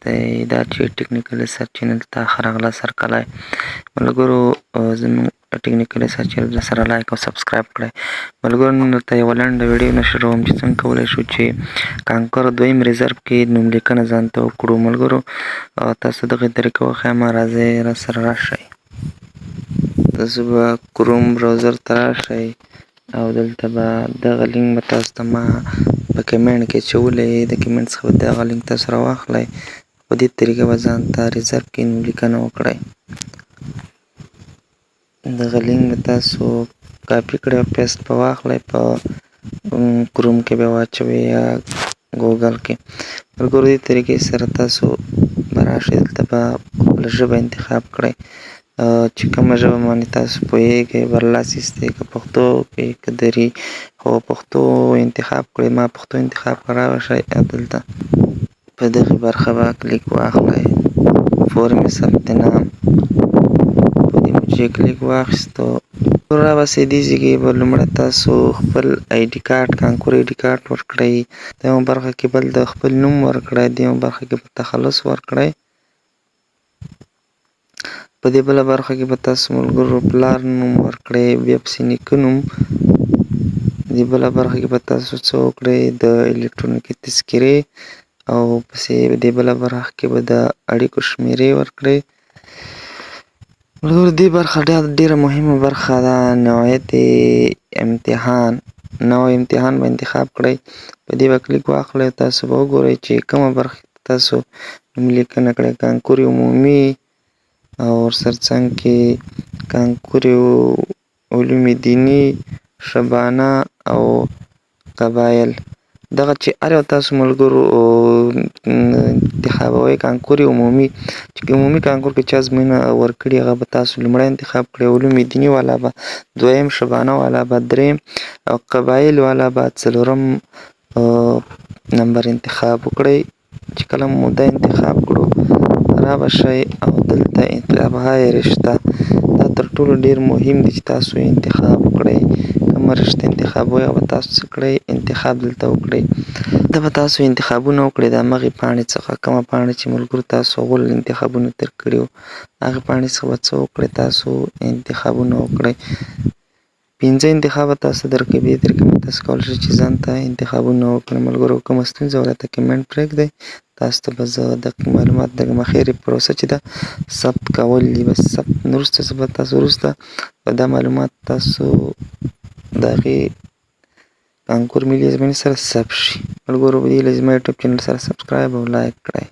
دی. دا چې ټیکنیکل ریسرچ چینل ته ښه راغلاست هرکلی. ملګرو، زموږ ټیکنیکل ریسرچ چینل سره لایک او سبسکرایب کړئ. ملګرو، نن درته یوه لنډه ویډیو نشروم چې څنګه کولی شو چې کانکور دویم ریزرو کې نوملیکنه ځان ته وکړو. ملګرو، تاسو دغه طریقه وښایم، راځئ، را سره راشئ. تاسو به کروم براوزر ته راشئ او دلته به دغه لینک به تاسو ته ما په کمنټ کې اچولی، د کمنټ څخه به دغه لینک تاسو راواخلئ. په دې طریقه به ځان ته ریزرو کې نوملیکنه وکړئ. دغه لینک به تاسو کاپي کړئ او پیسټ به واخلئ، په کروم کې به واچوئ یا ګوګل کې. ملګرو، دې طریقې سره تاسو به راشئ، دلته به خپله ژبه انتخاب کړئ چې کومه ژبه باندې تاسو پوهېږئ، برلاسي یاستئ، که پښتو کې که دري، خو پښتو انتخاب کړئ. ما پښتو انتخاب کړه. راشئ، دلته په دغې برخه به کلیک واخلئ، فورم ثبت نام، په دې مو چې کلیک واخیستو، رابسې دې ځای کې به لومړی تاسو خپل آی ډي کارت، کانکور آی ډي کارت ورکړئ. دیمه برخه کې بل د خپل نوم ورکړئ، دیمه برخه کې به تخلص ورکړئ. په دې بله برخه کې به تاسو ملګرو پلار نوم ورکړئ، بیا پسې نیکه نوم. دې بله برخه کې به تاسو څه وکړئ؟ د الکترونیکي تذکرې او پسې دې بله برخه کې به د اړیکو شمیرې ورکړئ. ملګرو، دې برخه ډېره مهمه برخه ده، نوعیت امتحان. نوع امتحان به انتخاب کړئ، په دې به کلیک واخلئ. تاسو به وګورئ چې کومه برخه تاسو نوملیکنه کړئ، کانکور عمومي او ورسره څنګ کې کانکور علوم دیني، شبانه او قبایل. دغه چې هر یو تاسو ملګرو انتخابوئ، کانکور عمومي، چې عمومي کانکور کې چا ازموینه ورکړي، هغه به تاسو لومړی انتخاب کړئ، علوم دیني والا به دویم، شبانه والا به دریم او قبایل والا به څلورم نمبر انتخاب وکړئ. چې کله مو دا انتخاب کړو، را به شئ او دلته انتخابهای رشته، دا تر ټولو ډېر مهم دي چې تاسو انتخاب وکړئ. کومه رشته انتخابوئ، هغه به تاسو څه کړئ؟ انتخاب دلته وکړئ. دا به تاسو انتخابونه وکړئ د همغې پاڼې څخه، کومه پاڼه چې ملګرو تاسو غول انتخابونه تر کړي وو، هغې پاڼې څخه به څه وکړئ؟ تاسو انتخابونه وکړئ. پنځه انتخابه تاسو درکوي، دې طریقې به تاسو کولی شئ چې ځان ته انتخابونه وکړئ. ملګرو، کومه ستونزه وه راته کمنټ پرېږدئ، تاسو ته به زه دقیق معلومات درکړم. اخري پروسه چې ده ثبت کول دي، بس ثبت وروسته څه به تاسو وروسته دا معلومات تاسو د هغې کانکور ملي ازموینې سره ثبت شي. ملګرو، په دې هیله زما یوټیوب چینل سره سبسکرایب او لایک کړئ.